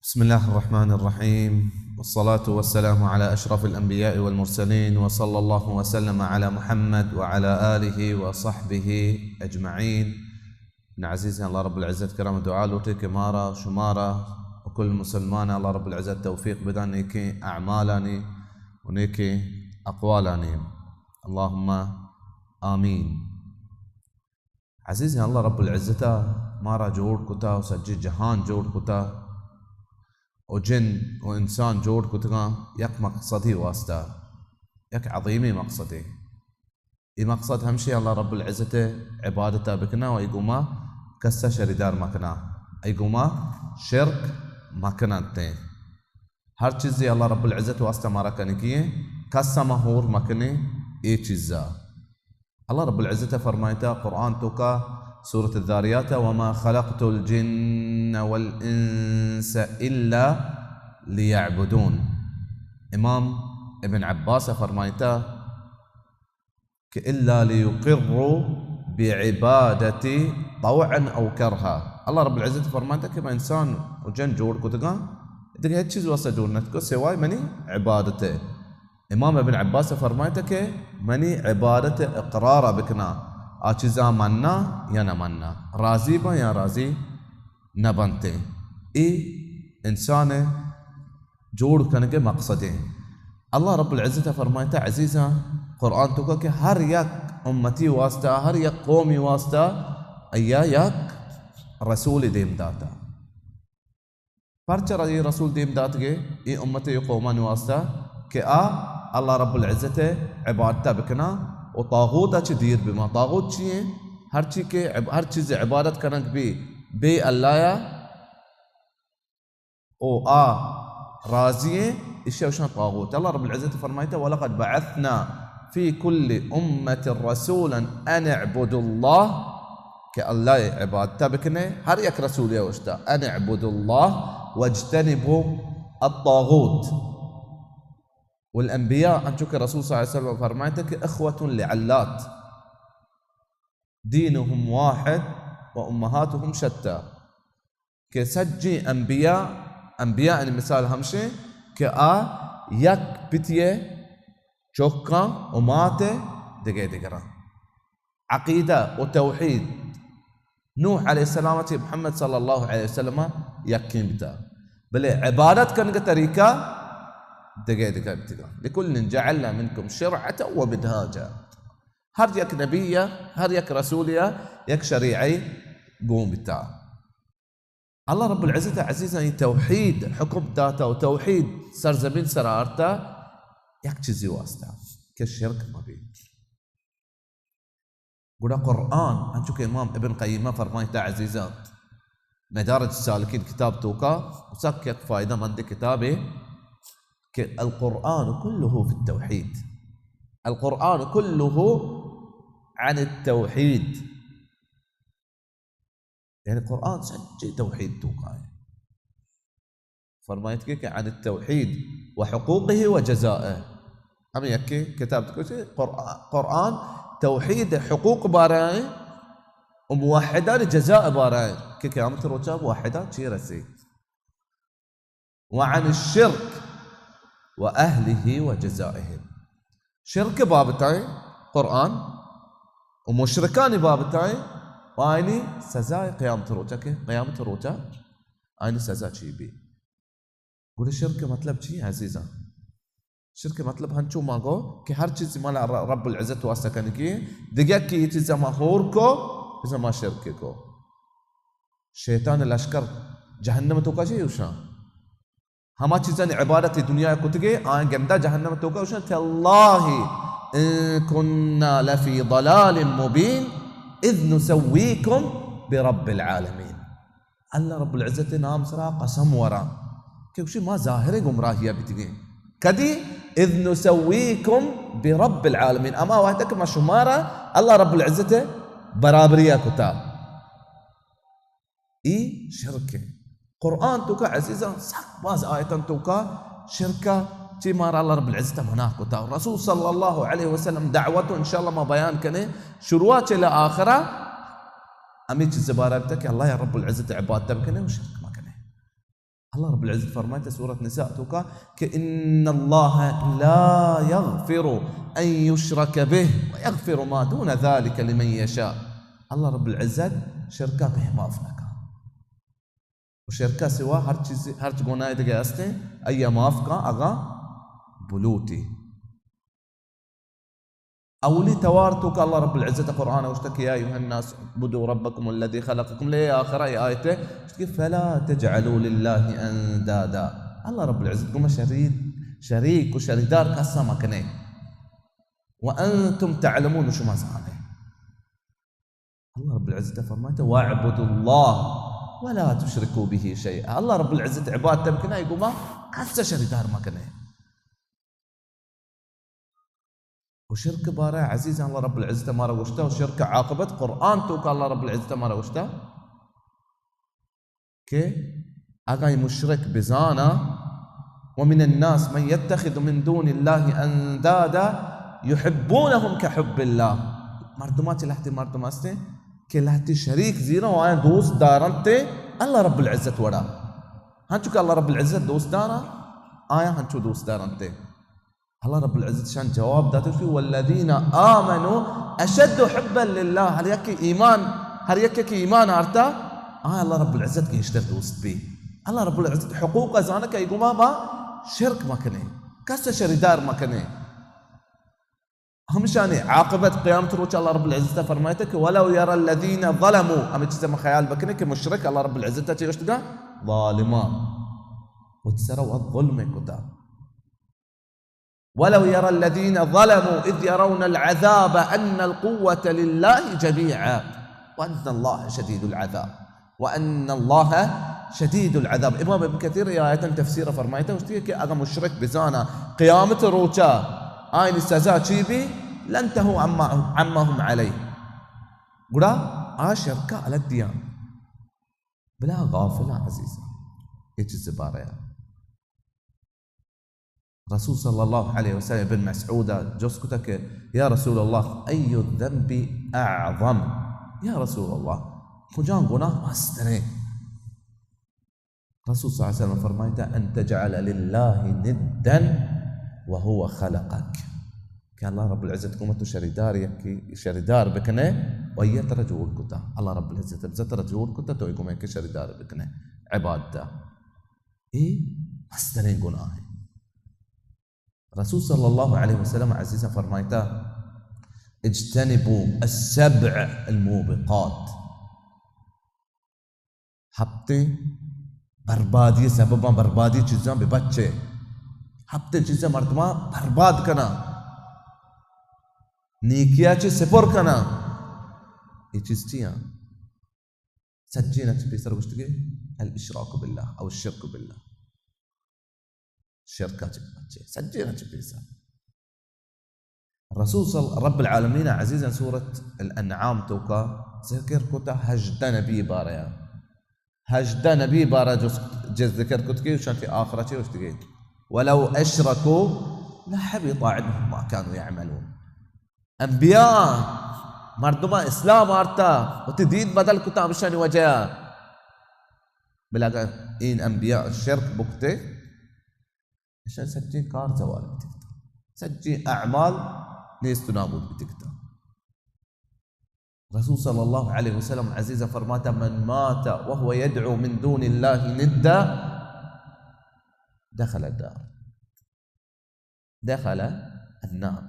بسم الله الرحمن الرحيم، والصلاة والسلام على أشرف الأنبياء والمرسلين، وصلى الله وسلم على محمد وعلى آله وصحبه أجمعين. من عزيز الله رب العزة كرم دعاء لوٹے کہ مارا، شمارا و کل مسلمان الله رب العزة توفيق بدن نیکیں اعمالانی و نیکیں اقوالانی. اللهم آمين. عزیزیں، اللہ رب العزت ء مارا جوڑ کتا و سجی جہان جوڑ کتا و جن و انسان جوڑ کتگاں یک مقصدی واسطہ، یک عظیمی مقصدے. اے مقصد ہمشی اللہ رب العزت ء عبادت ء بکنا و ای گوما کس ء شریدار مکنا، ای گوما شرک مکننت. ہر چیزے اللہ رب العزت واسطہ مارا کنگی ایں، کس ء ما ہور مکنیں اے چیزا. اللہ رب العزت فرمائتا قرآن توکا سورة الذاریات، وما خلقت الجن والانس الا لیعبدون. امام ابن عباس فرمائتا کہ الا لیقروا بعبادتی طوعا او کرها. اللہ رب العزت فرمائتا کہ من انسان و جن جوڑ کتگاں، دگہ ہچ چیز واسطہ جوڑ نہ کتگاں سوائے منی عبادت ء. امام ابن عباس فرمائتا کہ منی عبادت اقرار بکنا، آ چیزا مننا یا نہ مننا، راضی باں یا راضی نہ بنتیں. اے انسان جوڑ کنگ مقصدیں. اللہ رب العزت فرمائتا عزیزاں قرآن توکا کہ ہر یک امتی واسطہ، ہر یک قومی واسطہ ایا یک رسول دیم داتا. پرچہ را اے رسول دیم داتگے اے امت و قومانی واسطہ کہ آ اللہ رب العزت عبادت بکنا و طاغوت چہ دیر بما. طاغوت چی ہیں؟ ہر چی کہ عب-، ہر چیز عبادت کنگ بی بے اللہ یا او آ راضی ہیں، اشیا اشان طاغوت. اللہ رب العزت فرمائتا، ولقد بعثنا في كل أمة رسولا أن اعبدوا الله، کہ اللہ عبادت بکنے، ہر یک رسول اوشتا، ان اعبدوا الله واجتنبوا الطاغوت. والانبیاء، انچو کہ رسول صلی اللہ علیہ وسلم فرمائتا کہ اخوة لعلات، دینهم واحد و امهاتهم شتى، کہ سجیں انبیاء، انبیاء یعنی مثال ہمشیں کہ آ یک پتی چکاں و مات دگہ دگراں. عقیدہ و توحید نوح علیہ السلام چہ محمد صلی اللہ علیہ وسلم یکیں بتا، بلے عبادت کنگ طریقہ دگہ دگہ بتگا. لکل جعلنا منکم شرعة و منهاجا. ہر یک نبی یا ہر یک رسول یا یک شریعہ گون بتا. اللہ رب العزت عزیزاں ای توحید حکم داتا و توحید سرزمین سر آرتا یک چیزی واسطہ کہ شرک مبی. گڑا قرآن، انچو کہ امام ابن قیمہ فرمائتا عزیزاں، مدارج سالکین کتاب توکا، سک یک فائدہ مند کتابے کہ القرآن كله في التوحيد. القرآن كله عن التوحيد. یعنی قرآن سجے توحید توکا ہے. فرمائیت کہ، کہ عن التوحید و حقوقه و جزائه. ہمیں یکے کتاب تو کچھ قرآن، قرآن توحید حقوق بارہ ہیں و موحدان جزاء بارہ ہیں کہ قیامت روچا موحدان چی رسی. وعن الشرك وأهله وجزائهم. شرک بابتائیں قرآن و مشرکانی بابتائیں و آئینی سزا قیامت روچا کہ قیامت روچا آئینی سزا چی بی. گڑا شرک مطلب چی عزیزاں؟ شرک مطلب ہنچو ما گو کہ ہر چیز مانا ر-، رب العزت واسطہ کنگی، دگہ کہ یہ چیز ما ہور کو، اس ما شرک کو. شیطان لشکر جہنم توکا چے اوشاں؟ ہما چیزانی عبادت دنیا کتگے، آئیں گندہ جہنم توکا اوشاں، تالله ان كنا لفي ضلال مبين اذ نسويكم برب العالمين. اللہ رب العزت نام سرا قسم وراں کہ گوشی ما ظاہر گمراہیا بیتگیں. کدی؟ اذ نسويكم برب العالمين، اما وحدہ کہ ما شمارا اللہ رب العزت برابریا کتا. ای شرک ہے. قرآن توکا عزیزاں سک باز آیتاں توکا شرکا چی مارا اللہ رب العزت منع کتا. رسول صلی اللہ علیہ وسلم دعوت انشاءاللہ ما بیان کنے شروع چلے آخرا ہمیں چیز بارہ بتا کہ اللہ یا رب العزت عبادت بکنے و شرک مکنے. اللہ رب العزت فرمائیتا سورۃ نساء توکا کہ ان اللہ لا یغفر ان یشرک بہ ویغفر ما دون ذلک لمن یشاء۔ اللہ رب العزت شرکا بہ معاف نکا۔ و شرکا سوا ہر چیز، ہرچ گناہ دگہ ہستیں، آئیا معاف کاں اگاں بلوٹی۔ اولی توار توکا اللہ رب العزت قرآن گوشتا کہ یا ایھا الناس اعبدوا ربکم الذی خلقکم، لے آخر آیت گوشت کہ فلا تجعلوا للہ اندادا، اللہ رب العزت گوما شریک، شریک و شریدار کسا مکنے، وانتم تعلمون، شما زانے۔ اللہ رب العزت فرمائیتا واعبدوا اللہ ولا تشرکوا بہ شیئا، اللہ رب العزت عبادت بکنے، آئی گوما کسا شریدار مکنے۔ و شرک بارہ عزیزاں اللہ رب العزت مارا گوشتا، و شرک عاقبت قرآن توکا اللہ رب العزت مارا گوشتا کہ اگاں اے مشرک بزانا، ومن الناس من یتخذ من دون اللہ اندادا یحبونهم کحب اللہ، مردماں چہ لہتے مردم ہستیں کہ لہتے شریک زیراں و آیاں دوست دارنتے اللہ رب العزت وڑا، ہنچو کہ اللہ رب العزت دوست دارا، آیاں ہنچو دوست دارنتے۔ اللہ رب العزت شان جواب داتے کہ والذین آمنوا اشد حبا للہ، ہر یک ایمان، ہر یک کہ ایمان آرتا، آ اللہ رب العزت گیشتر دوست بی۔ اللہ رب العزت حقوق زانہ کہ ای گما ما شرک مکنے، کس شریدار مکنے۔ ہمشانی عاقبت قیامت روچ اللہ رب العزت فرمائیتا کہ ولو یری الذین ظلموا، ہمیں چیزیں ما خیال بکنے کہ مشرک اللہ رب العزت چے گوشتگا؟ ظالمان۔ وت سرا وت ظلم کتا۔ ولو یری الذین ظلموا اذ یرون العذاب ان القوة للہ جمیعا وان اللہ شدید العذاب وان اللہ شدید العذاب۔ امام ابن کثیر اے آیتاں تفسیر فرمائیتا، گوشتی کہ اگاں مشرک بزانا قیامت روچا آئینی سزا چی بی، لانتہوا عما، عما هم علیہ، گڑا آ شرکا الگ دیاں۔ بلا غافلاں عزیزاں، اے چیز بارہ رسول صلی اللہ علیہ وسلم ابن مسعود جست کتا کہ یا رسول اللہ، ای الذنب اعظم؟ یا رسول اللہ، کجام گناہ مستریں؟ رسول صلی اللہ علیہ وسلم فرمائیتا، ان تجعل للہ ندا وهو خلقک، کہ اللہ رب العزت گوما تو شریدار یکی، شریدار بکنے و آئی ترا جوڑ کتا، اللہ رب العزت بزاں ترا جوڑ کتا تو ای گوما یکی شریدار بکنے عبادتا۔ اے مستریں گناہ ہے۔ رسول صلی اللہ علیہ وسلم عزیزاں فرمائیتا، اجتنبوا السبع الموبقات، ہپتیں بربادی سبباں، بربادی چیزاں بہ بچے۔ ہپتیں چیزاں مردماں برباد کنا، نیکیا چے سپر کنا۔ اے چیز چیاں؟ سجینا چہ پیسر گوشتگے، الاشراک باللہ او الشرک باللہ۔ شرکا چہ بچے، سجینا چہ پیسر۔ رسول صلی رب العالمین عزیزاں سورۃ الانعام توکا ذکر کتا ہژدہ نبی بارہ، ہژدہ نبی بارہ جز، جز ذکر کت کہ شانتی آخرت چے گوشتگے، ولو اشرکوا لحبط عنهم ما كانوا يعملون۔ انبیاء مردماں اسلام آرتا، وتی دین بدل کتا ہمشانی وجہ۔ بلے اگر این انبیاء شرک بکتے، اشان سجیں کار زوال بیتکتا، سجیں اعمال نیست و نابود بیتکتا۔ رسول صلی اللہ علیہ وسلم عزیز فرماتا، من مات وهو يدعو من دون الله ندا دخل النار۔ دخل النار۔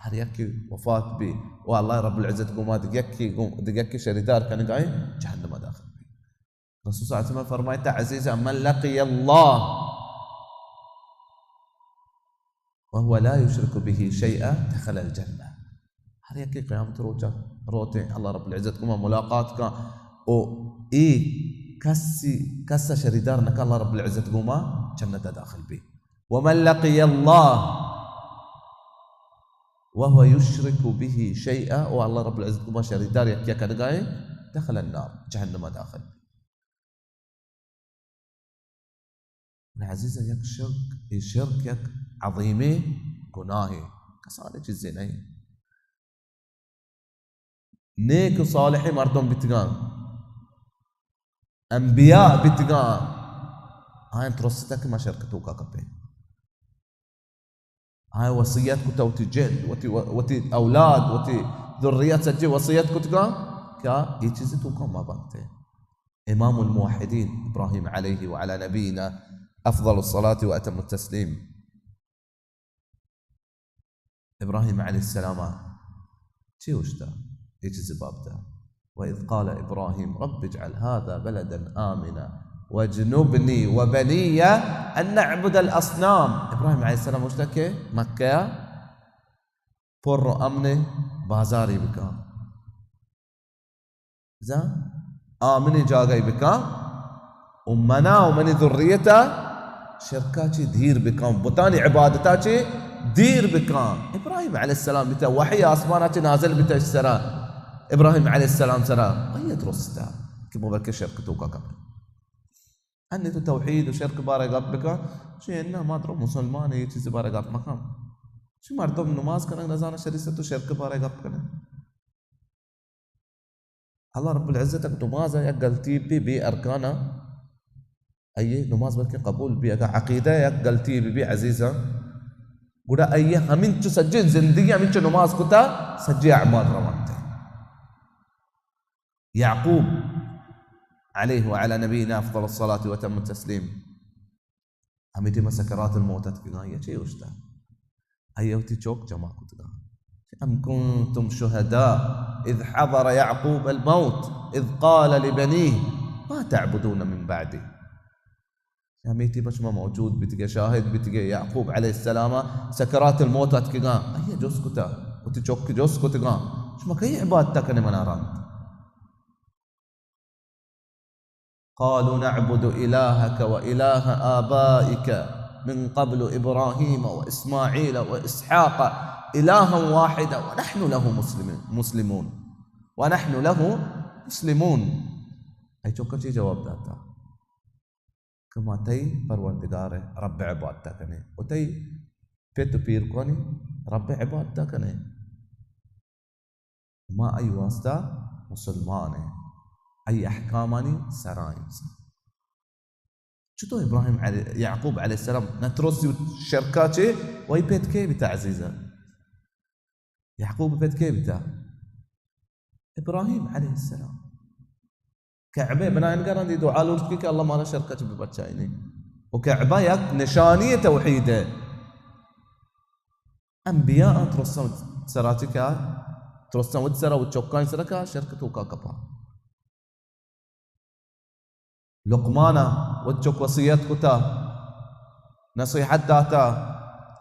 ہر یکے وفات بی و اللہ رب العزت گوما دگہ یکے، گو-، دگہ یکے شریدار کنگائیں، جہنم داخل بی۔ رسول صلی اللہ علیہ وسلم فرمائیتا، عزیزاں، من لقی اللہ وهو لا يشرك به شيئا دخل الجنة۔ ہر یکے قیامت روچا روتیں اللہ رب العزت گوما ملاقات کا او اے کسی، کسا شریدار نکا، اللہ رب العزت گوما جنت داخل بی۔ ومن لقی اللہ وهو يشرك به شيئا، او اللہ رب العزت گوما شریدار یکیا کنگائیں، دخل النار، جہنم داخل بی۔ من عزیزاں، یک شرک، اے شرک یک عظیمیں گناہے، کسانیں چیزے نہیں۔ نیک و صالح مردم بیتگاں، انبیاء بیتگاں، آیاں ترستا کہ ما شرک توکا کپیں۔ آیاں وصیت کتا، وتی جند، وتی، وتی اولاد، وتی ذریت سجے وصیت کتگا کہ اے چیزی توکا ما بنتے۔ امام الموحدین ابراہیم علیہ وعلی نبینا افضل الصلاة واتم التسلیم۔ ابراہیم علیہ السلام ءَ چے اوشتا؟ اے چیزے بابتا۔ وَإِذْ قَالَ إِبْرَاهِيمُ رَبِّ اجْعَلْ هَذَا بَلَدًا آمِنًا وَاجْنُبْنِي وَبَنِيَّ أَن نَّعْبُدَ الْأَصْنَامَ۔ ابراہیم علیہ السلام اوشتا کہ مکہ ءَ پر و امن بازارے بکن۔ بزاں آمنیں جاگہے بکن و منا و منی ذریتا شرکا چی دیر بکن، بتانی عبادتا چی دیر بکن۔ ابراہیم علیہ السلام بیتا، وحی آسمانا چی نازل بیتا اش سرا، ابراہیم علیہ السلام سرا، آئی ترستا کہ ما بلکہ شرک توکا کپیں۔ انی تو توحید و شرک بارے گپ بکن، چی انا ما درو مسلمان اے چیز بارے گپ مکن۔ چی مردم نماز کنگ نزانہ شریعت تو شرک بارے گپ کنگ۔ اللہ رب العزت اگہ نماز ءَ یک غلطی بی، بے ارکان ءَ، آئی نماز بلکہ قبول بی۔ اگہ عقیدہ ءَ یک غلطی بی، بی عزیزاں، گڑا آئی ہمینچو سجیں زندگی ہمینچو نماز کتا، سجیں اعمال روانت۔ یعقوب علیہ وعلی نبینا افضل الصلاة واتم التسلیم۔ ہمے ٹیم ءَ سکرات الموت اتکگاں، آئی ءَ چے اوشتا؟ آئی ءَ وتی چک جمع کتگاں۔ أم كنتم شهداء إذ حضر يعقوب الموت إذ قال لبنيه ما تعبدون من بعدي۔ ہمے ٹیم ءَ شما موجود بیتگے، شاہد بیتگے، یعقوب علیہ السلام ءَ سکرات الموت اتکگاں، آئی ءَ جست کتا، وتی چک جست کتگاں، شما کئی عبادت کنے منا رند؟ قالوا نعبد إلهك وإله آبائك من قبل إبراهيم وإسماعيل وإسحاق إلها واحدا ونحن له مسلمون، مسلمون، ونحن له مسلمون۔ اے چکا چی جواب داتا؟ کہ ما تئی پروردگار رب عبادت کنیں و تئی پت و پیرکانی رب عبادت کنیں۔ ما آئی واسطہ مسلمان ایں، آئی احکامانی سرا ایں۔ چطور ابراہیم علی-، یعقوب علیہ السلام نترسی شرکا چے؟ وئی پت کے بیتا عزیزا؟ یعقوب پت کے بیتا؟ ابراہیم علیہ السلام۔ کعبہ بنائینگا رندی دعا لوٹکی کہ اللہ مارا شرکا چے ببچائینی۔ و کعبہ یک نشانی توحید ہے۔ انبیاء آں ترساں سرا چی کار؟ ترساں وت سرا و چکاں سرا کار شرک توکا کپا۔ لقمان ءَ وت چک وصیت کتا، نصیحت داتا۔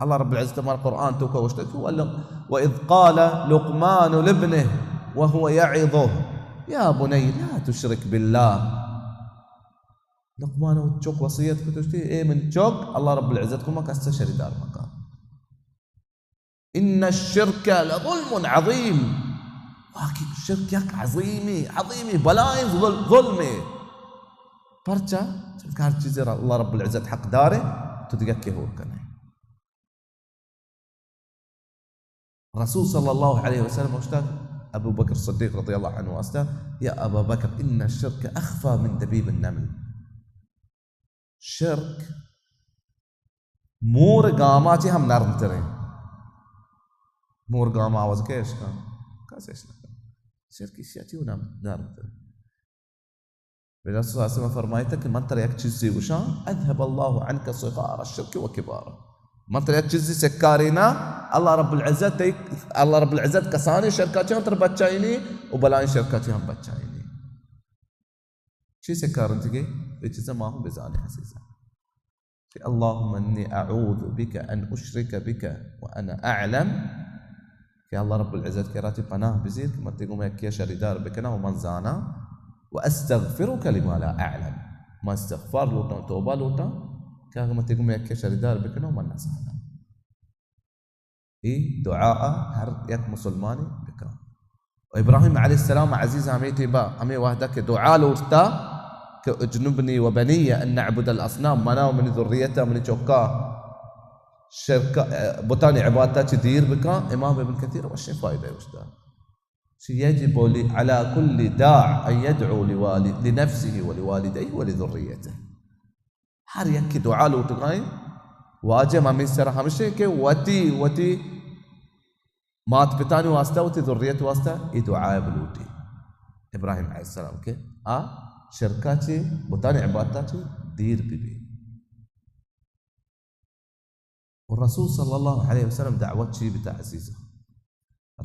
اللہ رب العزت مارا قرآن توکا گوشتا کہ ول-، وإذ قال لقمان لابنه وهو يعظه يا بني لا تشرك بالله۔ لقمان ءَ وت چک وصیت کتا، گوشتی، اے من چک، اللہ رب العزت کما کسا شریدار مکا۔ إن الشرك لظلم عظيم۔ واقعی شرک یک عظیمی، عظیمی بلائیں ظل-، ظلمے۔ پرچا؟ چونکہ ہر چیزے را اللہ رب العزت حق دارے، تو دیگہ کے ہور کنے۔ رسول صلی اللہ علیہ وسلم گوشتا، ابو بکر صدیق رضی اللہ عنہ واسطہ، يا أبا بكر إن الشرك أخفى من دبيب النمل۔ شرک مور گاما چے ہم نرم تریں۔ مور گاما آواز کے اشکان؟ کس اش نکن۔ شرک اشیا چے نرم، نرم تریں۔ بلے رسول صلی اللہ علیہ وسلم فرمائیتا کہ من ترا یک چیزے گوشاں، أذهب الله عنك صغار الشرك وكباره۔ من ترا یک چیزے سکارینا، اللہ رب العزت، اللہ رب العزت کسانیں شرکا چے ہم ترا بچائینی و بلائیں شرکا چے ہم بچائینی۔ چی سکارنتگے؟ اے چیزا ما ہم بزانیں عزیزاں۔ کہ اللهم إني أعوذ بك أن أشرك بك وأنا أعلم، کہ اللہ رب العزت کرا چے پناہ بزیر کہ من تئی گوما یکیا شریدار بکناں و من زاناں، وأستغفرك لما لا أعلم، من استغفار لوٹاں، توبہ لوٹاں کہ اگہ من تئی گوما یکیا شریدار بکناں و من نزاناں۔ اے دعا ہر یک مسلمانے بکن۔ و ابراہیم علیہ السلام عزیز ہمے ٹیبا، ہمے وہدا کہ دعا لوٹتا کہ اجنبنی و بنی ان نعبد الاصنام، منا و منی ذریتا، منی چکا شرک، بتانی عبادتا چی دیر بکن۔ امام ابن کثیر وشیں فائدہ گوشتا، يجب على كل داع أن يدعو لوالد-، لنفسه ولوالديه ولذريته۔ ہر یکے دعا لوٹگائیں۔ واجب ہمیں سر ہمشے کہ وتی، وتی مات پتانی واسطہ، وتی ذریت واسطہ اے دعا بلوٹی۔ ابراہیم علیہ السلام کہ آ شرکا چے، بتانی عبادتا چے دیر بی بی۔ و رسول صلی اللہ علیہ وسلم دعوت چی بیتا عزیزاں؟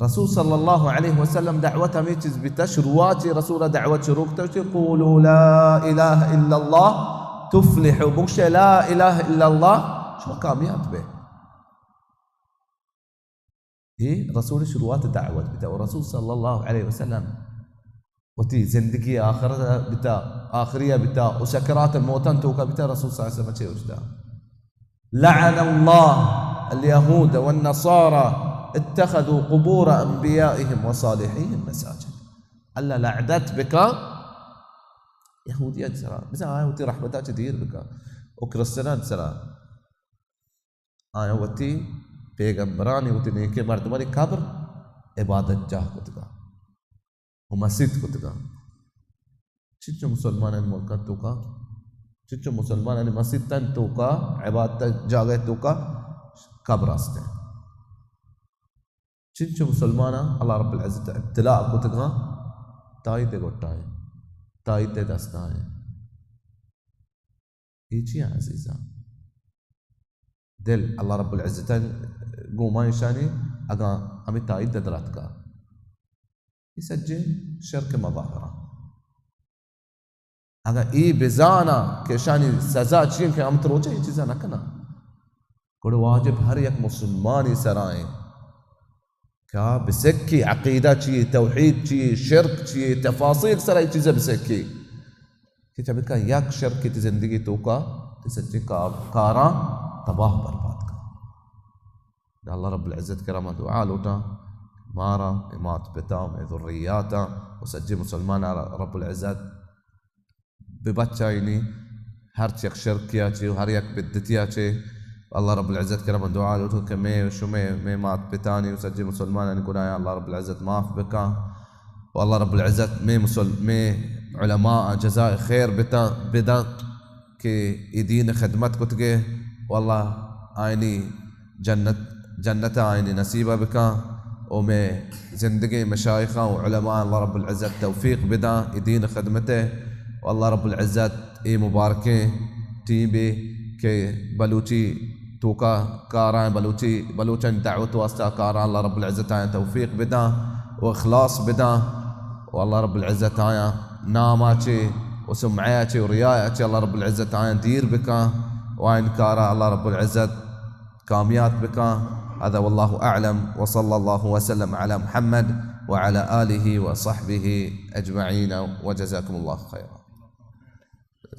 رسول صلی اللہ علیہ وسلم دعوت ہمیں چیز بیتا، شروعات رسول دعوت شروع کتا، گوشتی، "قولوا لا الہ الا اللہ تفلحوا"، بگوشے لا الہ الا اللہ، شما کامیاب بے۔ اے رسول شروعات دعوت بیتا و رسول صلی اللہ علیہ وسلم وتی زندگی آخرت بیتا، آخری بیتا و سکرات موتن توکا بیتا، رسول صلی اللہ علیہ وسلم چے گوشتا؟ "لعن اللہ الیہود والنصارى اتخذوا قبور انبیائهم وصالحیهم مساجد"۔ اللہ لعنت بکا یہودیان سرا، بزاں آیا وتی رحمتا چے دیر بکا، و کرسچنان سرا، آیا وتی پیغمبرانی، وتی نیکیں مردمانی قبر عبادت جاہ کتگا و مسیت کتگا۔ چنچو مسلمانانی ملکان توکا، چنچو مسلمانانی مسیتان توکا، عبادت جاگہ توکا قبر استیں۔ چنچو مسلماناں اللہ رب العزت ابتلاء کتگاں، تائید گٹائیں، تائید دستائیں۔ اے چی عزیزاں؟ دل اللہ رب العزت گوما ایشانی اگاں ہمیں تائید دراتکا، اے سجے شرک مظاہراں۔ اگاں اے بزاناں کہ اشانی سزا چی انت کہ ہمت روچا اے چیزاں نہ کناں، گڑا واجب ہر یک مسلمانی سرا انت کہ آ بسکی عقیدہ چی، توحید چی، شرک چی، تفاصیل سرا اے چیزا بسکی کہ چہ بکا یک شرک تئی زندگی توکا تئی سجیں کا-، کاراں تباہ برباد کن۔ اللہ رب العزت کرا ما دعا لوٹاں، مارا، مئے مات پتا، مئے ذریاتاں و سجیں مسلماناں رب العزت ببچائینی، ہر چک شرکیا چے و ہر یک بدتیا چے۔ اللہ رب العزت کرا ما دعا لوٹاں کہ مئے و شمئے، مئے مات پتانی و سجیں مسلمانانی گناہاں اللہ رب العزت معاف بکاں و اللہ رب العزت مئے مسل-، مئے علماء جزائے خیر بتا-، بداں۔ کہ اے دین خدمت کتگے و اللہ آئینی جنت، جنت آئینی نصیبہ بکاں و مئے زندگیں مشائخاں و علماء اللہ رب العزت توفیق بداں اے دین خدمتے و اللہ رب العزت اے مبارکیں ٹیمے کہ بلوچی توکا کاراں، بلوچی، بلوچانی دعوت واسطہ کاراں اللہ رب العزت آیاں توفیق بداں و اخلاص بداں و اللہ رب العزت آیاں ناما چے و سمعہ چے و ریا چے اللہ رب العزت آیاں دیر بکاں و آئین کارا اللہ رب العزت کامیاب بکاں۔ هذا والله أعلم، وصلى الله وسلم على محمد وعلى آله وصحبه أجمعين، وجزاكم الله خيرا۔